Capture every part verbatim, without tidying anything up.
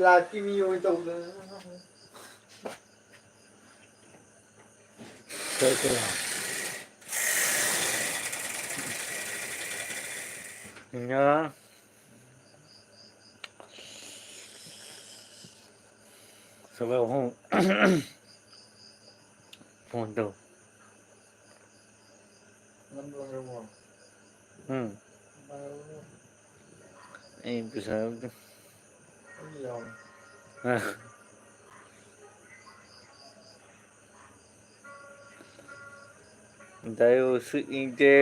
ꯆꯥꯛꯀꯤ ꯃꯤ ꯑꯣꯏ ꯇꯧꯗꯅ꯫ ꯉꯥ ꯁꯒꯣꯜ ꯑꯍꯨꯝ ꯐꯣꯟ ꯇꯧ꯫ ꯎꯝ꯫ ꯑꯩ ꯄꯩꯁꯥ ꯌꯥꯎꯗꯦ꯫ ꯑ꯫ ꯗꯥꯏꯑꯣꯁꯨ ꯏꯪꯗꯦ꯫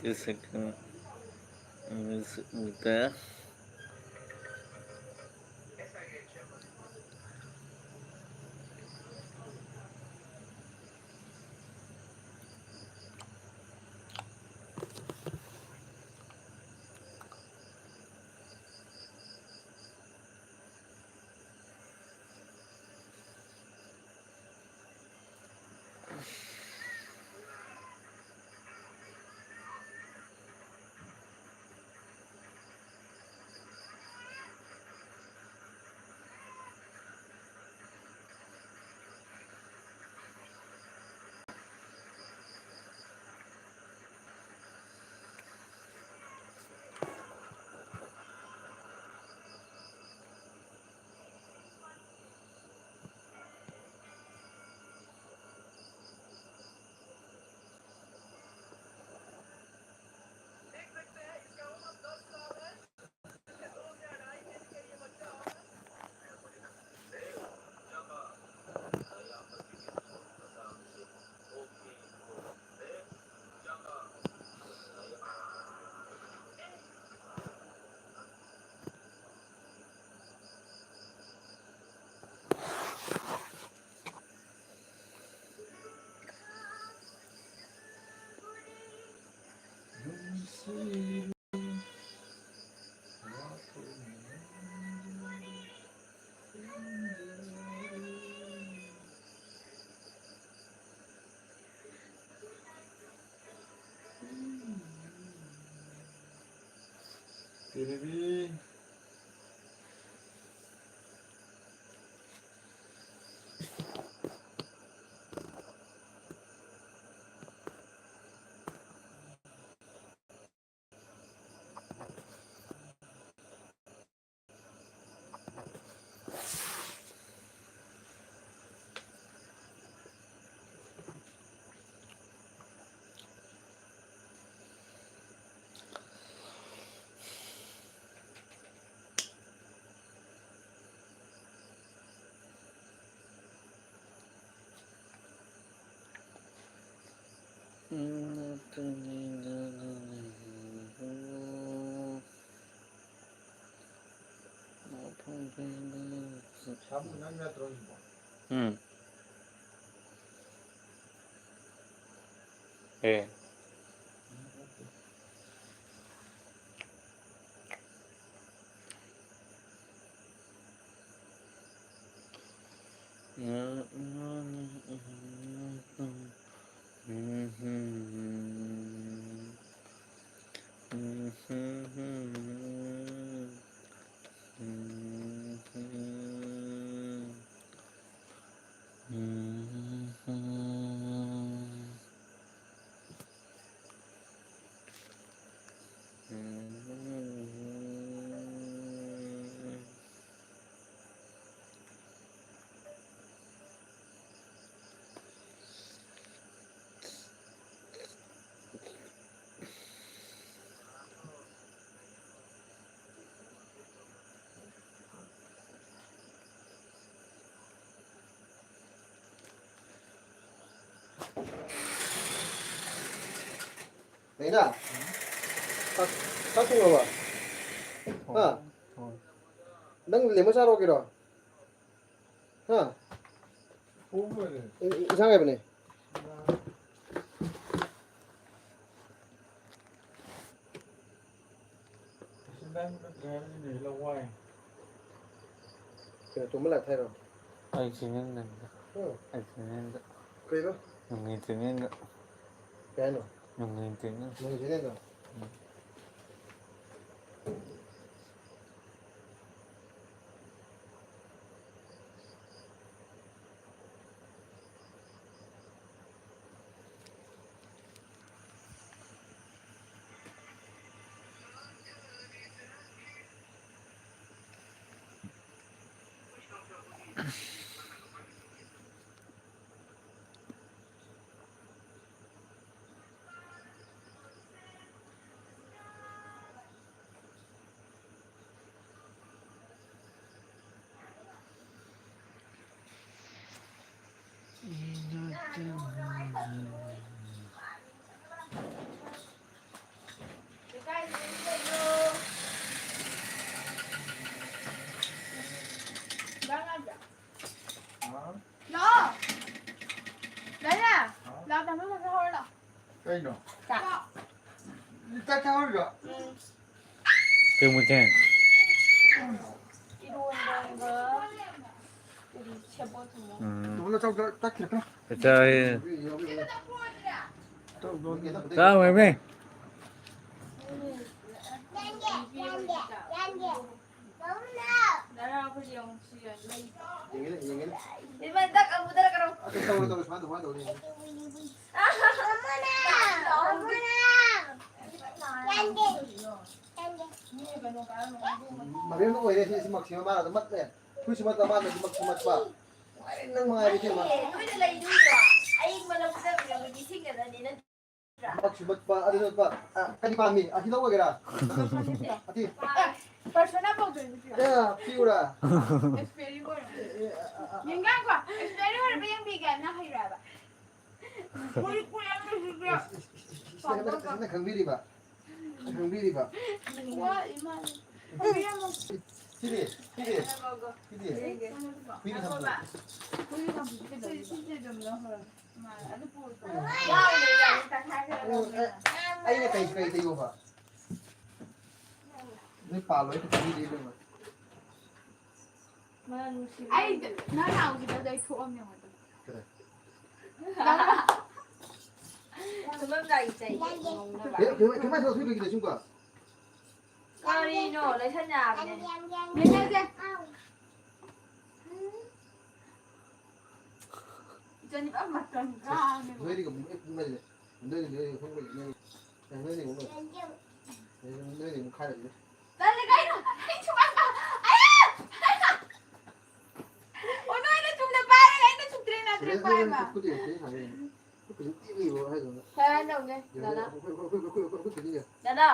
Thirty second. ꯑꯃꯁꯨ ꯎꯗꯦ꯫ ꯂꯩꯔꯕꯤ꯫ ꯎꯝ꯫ ꯑꯦ꯫ ꯂꯩꯅꯥ? ꯆꯥꯛ, ꯆꯥꯛ ꯊꯣꯡꯉꯕ? ꯍꯥ? ꯊꯣꯡꯉꯦ꯫ ꯅꯪ ꯂꯦꯃꯟ ꯆꯥꯔꯣ ꯀꯩꯅꯣ? ꯍꯥ? ꯊꯣꯡ ꯂꯣꯏꯔꯦ꯫ ꯏ-, ꯏ-, ꯏꯟꯁꯥꯡ ꯍꯥꯏꯕꯅꯦ꯫ ꯀꯩꯅꯣ, ꯇꯨꯝꯕ ꯂꯥꯛ ꯊꯥꯏꯔꯣ? ꯑꯩ ꯆꯦꯟꯅꯤꯡꯗꯕꯅꯤꯗ꯫ ꯎꯝ꯫ ꯑꯩ ꯆꯦꯟꯅꯤꯡꯗ꯫ ꯀꯩꯕ? ꯅꯨꯡꯉꯥꯏ ꯆꯦꯟꯅꯤꯡꯗ꯫ ꯀꯩ ꯍꯥꯏꯅꯣ? ꯅꯨꯡꯉꯥꯏ ꯆꯦꯟꯅꯤꯡꯗ꯫ ꯅꯨꯡꯉꯥꯏ ꯆꯦꯟꯅꯤꯡꯗ? ꯎꯝ꯫ ꯂꯥꯛꯑꯣ꯫ ꯂꯥꯛꯑꯣ꯫ ꯂꯥꯛꯑꯣ, ꯇꯥꯃꯣ ꯆꯥꯛ ꯆꯥꯍꯧꯔꯣ ꯂꯥꯛꯑꯣ꯫ ꯀꯩꯅꯣ? ꯆꯥꯛ꯫ ꯆꯥꯛ ꯆꯥꯍꯧꯔꯤꯔꯣ? ꯎꯝ꯫ ꯀꯩ ꯃꯊꯦꯜ? ꯏꯔꯣꯟꯕꯒ ꯀꯔꯤ ꯁꯦꯕꯣꯠ ꯊꯣꯡꯕ꯫ ꯎꯝ꯫ ꯇꯣꯝꯕ ꯆꯥꯛ ꯆꯥ-, ꯆꯥꯛ ꯊꯤꯔꯛꯀꯅꯨ꯫ ꯆꯥꯛ ꯆꯥꯔꯦ꯫ ꯆꯥꯔꯨꯔꯃꯤ꯫ ꯌꯦꯡꯒꯦꯅꯦ, ꯌꯦꯡꯒꯦꯅꯦ꯫ ꯏꯃꯥ, ꯗꯛ ꯑꯃꯨꯛ ꯗꯔ ꯀꯔꯝ꯫ ꯑ, ꯀꯩ ꯇꯧꯔꯣꯏ, ꯇꯧꯔꯣꯏ, ꯁꯨꯃꯥꯏꯅ ꯇꯧ, ꯁꯨꯃꯥꯏꯅ ꯇꯧ, ꯌꯦꯡꯉꯦ꯫ ꯃꯔꯦꯝ ꯑꯣꯏꯔꯦ ꯁꯤ, ꯁꯤ ꯃꯛꯁꯤꯃ ꯃꯥꯅ ꯑꯗꯨꯝ ꯃꯠꯂꯦ꯫ ꯐꯨꯔꯤꯠꯁꯨ ꯃꯠꯄ, ꯃꯥꯅ ꯁꯤ ꯃꯛꯁꯨ ꯃꯠꯄ꯫ ꯅꯨꯡꯉꯥꯏꯔꯦ ꯅꯪ ꯃꯉꯥꯏꯔꯦ ꯏꯕꯦꯝꯃ꯫ ꯅꯣꯏꯅ ꯂꯩꯗꯣꯏꯗ꯭ꯔꯣ? ꯑꯌꯤꯡꯕ ꯂꯧꯖꯕꯅꯦ, ꯑꯩꯈꯣꯏꯗꯤ ꯁꯤꯡꯒꯗꯕꯅꯤ, ꯅꯠꯇ꯭ꯔꯥ? ꯃꯛꯁꯨ ꯃꯠꯄ, ꯑꯗꯨ ꯃꯠꯄ꯫ ꯑ, ꯀꯔꯤ ꯄꯥꯝꯃꯤ? ꯑ, ꯍꯤꯜꯂꯧ ꯑꯣꯏꯒꯦꯔꯥ? ꯑꯇꯤ꯫ ꯑꯦ, ꯄꯔꯁꯣꯅꯥ ꯄꯥꯎꯗꯣꯏꯅꯤ ꯄꯤꯌꯨ꯫ ꯑꯦ, ꯄꯤꯌꯨꯔꯥ? ꯑꯦꯛꯁꯄꯤꯌꯔꯤ ꯑꯣꯏꯔꯝꯒꯅꯤ꯫ ꯑꯦ, ꯑꯦ, ꯑ, ꯑ, ꯑ꯫ ꯌꯦꯡꯒꯦ ꯉꯥꯏꯈꯣ꯫ ꯑꯦꯛꯁꯄꯤꯌꯔꯤ ꯑꯣꯏꯔꯕ ꯌꯦꯡꯕꯤꯒꯦ, ꯅꯪ ꯍꯩꯔꯕ? ꯐꯨꯔꯤꯠ ꯐꯨꯔꯤꯠ ꯑꯃ ꯂꯩꯁꯤꯜꯂꯦ꯫ ꯏꯁ, ꯏꯁ, ꯏꯁ, ꯏꯁ, ꯅꯪ ꯈꯛꯇ ꯈꯪꯕꯤꯔꯤꯕ? ꯈꯪꯕꯤꯔꯤꯕ? ꯋꯥ, ꯏꯃꯥ꯫ ꯁꯤꯗꯤ, ꯁꯤꯗꯤ, ꯁꯤꯗꯤ꯫ ꯍꯨꯏꯗꯤ ꯊꯝꯕ꯭ꯔꯣ? ꯁꯤ, ꯁꯤꯗꯤ ꯑꯗꯨꯝ ꯂꯧꯍꯧꯔꯣ꯫ ꯃꯥ, ꯑꯗꯨ ꯄꯨꯔꯣ꯫ ꯌꯥꯎꯗꯦ, ꯌꯥꯎꯗꯦ, ꯇꯪꯈꯥꯏ ꯈꯔ ꯂꯧꯍꯧꯔꯣ꯫ ꯑꯩꯅ ꯀꯩ, ꯀꯩ ꯇꯧꯌꯣꯕ? ꯅꯣꯏ ꯄꯥꯜꯂꯣ, ꯑꯩ ꯈꯛꯇ ꯄꯤꯗꯦ, ꯏꯕꯦꯝꯃ꯫ ꯑꯩ ꯅꯪ ꯂꯥꯛꯄꯗꯨꯗ ꯑꯩ ꯊꯣꯛꯑꯝꯃꯦ ꯍꯥꯏꯕ꯫ ꯀꯗꯥꯏ? ꯇꯨꯝꯃꯝꯗꯥꯏꯒꯤ ꯆꯩ ꯉꯧꯅꯕ꯫ ꯀꯩ-, ꯀꯩ-, ꯀꯃꯥꯏꯅ ꯇꯧꯔ ꯊꯣꯛꯏꯕ ꯁꯤꯕꯣ? ꯀꯔꯤꯅꯣ? ꯂꯩꯁꯟ ꯌꯥꯕꯅꯦ꯫ ꯂꯩꯁꯟꯁꯦ꯫ ꯏꯆꯟ ꯅꯨꯄꯥ ꯃꯇꯝ ꯀꯥꯡꯉꯦꯕ꯫ ꯅꯣꯏꯗꯤ ꯀꯃꯥꯏꯅ ꯂꯩ? ꯅꯣꯏꯗꯤ, ꯅꯣꯏꯗꯤ ꯈꯪꯕ ꯂꯩ, ꯅꯣꯏꯗꯤ꯫ ꯅꯣꯏꯗꯤ ꯑꯃꯨꯛ ꯂꯩ꯫ ꯅꯣꯏꯗꯤ ꯑꯃꯨꯛ ꯈꯥꯏꯔꯛꯏ꯫ ꯇꯜꯂꯦ ꯀꯩꯅꯣ? ꯑꯩ ꯁꯨꯃꯥꯏꯅ ꯇꯧ-, ꯑꯌꯥ! ꯑꯣ, ꯅꯣꯏꯅ ꯆꯨꯝꯅ ꯄꯥꯏꯔꯒ ꯑꯩꯅ ꯆꯨꯝ ꯇ꯭ꯔꯦ ꯅꯠꯇ꯭ꯔꯦ ꯄꯥꯏꯕ꯫ ꯈꯨꯠꯇꯤ ꯌꯥꯝ ꯊꯤꯅ ꯁꯥꯟꯅꯩ꯫ ꯈꯨꯠ ꯐꯖꯅ ꯇꯦꯛꯅ ꯏꯔꯣ ꯍꯥꯏꯗꯣ꯫ ꯈꯔ ꯍꯟꯗꯧꯅꯦ, ꯗꯥꯗꯥ꯫ ꯑꯩꯈꯣꯏ, ꯑꯩꯈꯣꯏ, ꯑꯩꯈꯣꯏ, ꯑꯩꯈꯣꯏ, ꯑꯩꯈꯣꯏ ꯐꯖꯅ ꯌꯦꯡꯉꯣ꯫ ꯗꯥꯗꯥ,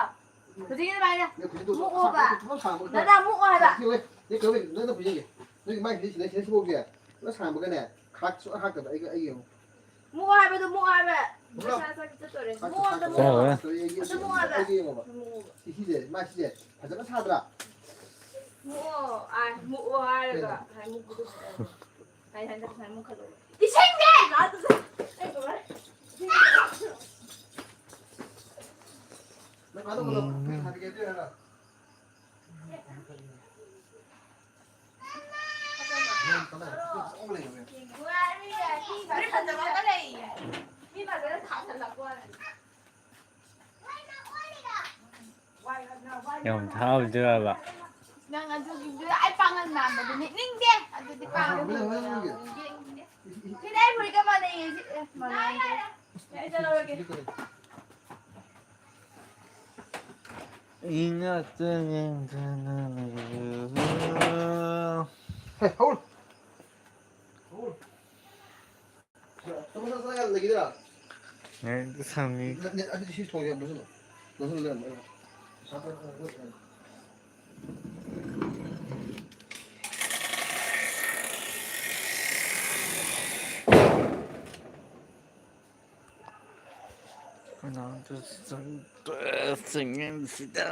ꯍꯧꯖꯤꯛꯀꯤ ꯑꯗꯨꯃꯥꯏꯅ ꯅꯣꯏ ꯐꯖꯅ ꯇꯧ-, ꯃꯨꯛꯑꯣꯕ꯫ ꯁꯥꯡꯕ ꯈꯤꯇꯪ ꯁꯥꯡꯕ ꯈꯤꯇꯪ꯫ ꯗꯥꯗꯥ, ꯃꯨꯛꯑꯣ ꯍꯥꯏꯕ꯫ ꯁꯤ ꯌꯦꯡꯉꯣ, ꯅꯪ ꯀꯩꯅꯣ, ꯅꯪ ꯐꯖꯅ ꯌꯦꯡꯒꯦ꯫ ꯅꯣꯏꯒꯤ ꯃꯥꯏꯁꯤꯗꯤ ꯁꯤꯗꯩ, ꯁꯤꯗꯩ ꯁꯤꯐꯥꯎꯁꯦ ꯂꯣꯏ ꯁꯥꯡꯕꯒꯅꯦ, ꯈꯥꯛ ꯁꯨꯡꯍꯥꯞ ꯍꯥꯞꯇꯕ꯫ ꯑꯩꯒ, ꯑꯩ ꯌꯦꯡꯉꯣ꯫ ꯃꯨꯛꯑꯣ ꯍꯥꯏꯕꯗꯣ ꯃꯨꯛꯑꯣ ꯍꯥꯏꯕ꯫ ꯃꯨꯛꯑꯣ꯫ ꯅꯁꯥ ꯅꯁꯥꯒꯤ ꯆꯠꯇꯣꯔꯦ꯫ ꯈꯥꯛ ꯃꯨꯛꯑꯣ ꯁꯨꯡꯍꯥꯞ ꯑꯝꯇ ꯍꯥꯞꯇꯕ꯫ ꯃꯨꯛꯑꯣ꯫ ꯆꯠꯇꯣꯔꯦ, ꯑꯩ ꯌꯦꯡꯉꯣ꯫ ꯑꯝꯇ ꯃꯨꯛꯑꯣ ꯍꯥꯏꯕ꯫ ꯑꯩꯒ ꯌꯦꯡꯉꯣꯕ꯫ ꯃꯨꯛꯑꯣꯕ꯫ ꯁꯤ, ꯁꯤꯁꯦ, ꯃꯥꯏꯁꯤꯁꯦ ꯐꯖꯅ ꯁꯥꯗ꯭ꯔꯥ? ꯃꯨꯛꯑꯣ꯫ ꯑꯥꯏ, ꯃꯨꯛꯑꯣ ꯍꯥꯏꯔꯒ꯫ ꯀꯩꯅꯣ? ꯍꯥꯏ, ꯃꯨꯛꯄꯗꯣ ꯐꯖꯅ꯫ ꯍꯥꯏ, ꯍꯥꯏ, ꯍꯥꯏ, ꯃꯨꯛꯈꯠꯂꯣ꯫ ꯏꯁꯤꯡꯁꯦ! ꯂꯥꯛꯑꯣ, ꯇꯨ ꯆꯠ-, ꯑꯩ ꯀꯃꯥꯏ-, ꯅꯪ ꯀꯥꯗꯧ ꯍꯜꯂꯣ꯫ ꯎꯝ꯫ ꯁꯥꯕꯤꯒꯦ, ꯑꯗꯨ ꯍꯥꯏꯔꯣ꯫ ꯌꯥꯝ ꯊꯥꯕꯗꯨꯔꯕ? ꯅꯪ ꯑꯗꯨꯒꯤꯗꯨꯗ ꯑꯩ ꯄꯥꯡꯒꯜ ꯃꯥꯟꯕꯗꯨ ꯅꯤꯡꯗꯦ꯫ ꯑꯗꯨꯗꯤ ꯄꯥꯡꯒꯜ ꯃꯥꯟꯕꯗꯨ ꯌꯦꯡꯅꯤꯡꯗꯦ꯫ ꯁꯤꯗꯤ ꯑꯩ ꯐꯨꯔꯤꯠꯀ ꯃꯥꯟꯅꯩꯌꯦ꯫ ꯑꯦ, ꯃꯥꯟꯅꯩꯌꯦ꯫ ꯑꯩ ꯆꯠꯂꯧꯔꯒꯦ꯫ ꯏꯅꯥꯛꯇ ꯂꯦꯡꯗꯅ ꯂꯩꯔꯕ꯫ ꯍꯦ, ꯍꯧꯔꯣ꯫ ꯍꯧꯔꯣ꯫ ꯆꯠꯂꯣ, ꯆꯠꯂꯣ, ꯆꯠꯂꯣ, ꯂꯩꯈꯤꯗꯣꯏꯔꯥ? ꯉꯥꯏꯈꯣ, ꯁꯥꯃꯤ꯫ ꯅꯠ-, ꯅꯠ-, ꯑꯗꯨꯗꯤ ꯁꯤ ꯊꯣꯡꯁꯦ ꯌꯥꯝ ꯅꯛꯁꯤꯜꯂꯣ꯫ ꯅꯛꯁꯤꯜꯂꯣ ꯂꯩꯔꯝꯃꯣ꯫ ꯀꯅꯥꯝꯇ ꯆꯪꯗ꯭ꯔꯦ ꯆꯤꯡꯁꯤꯗ꯫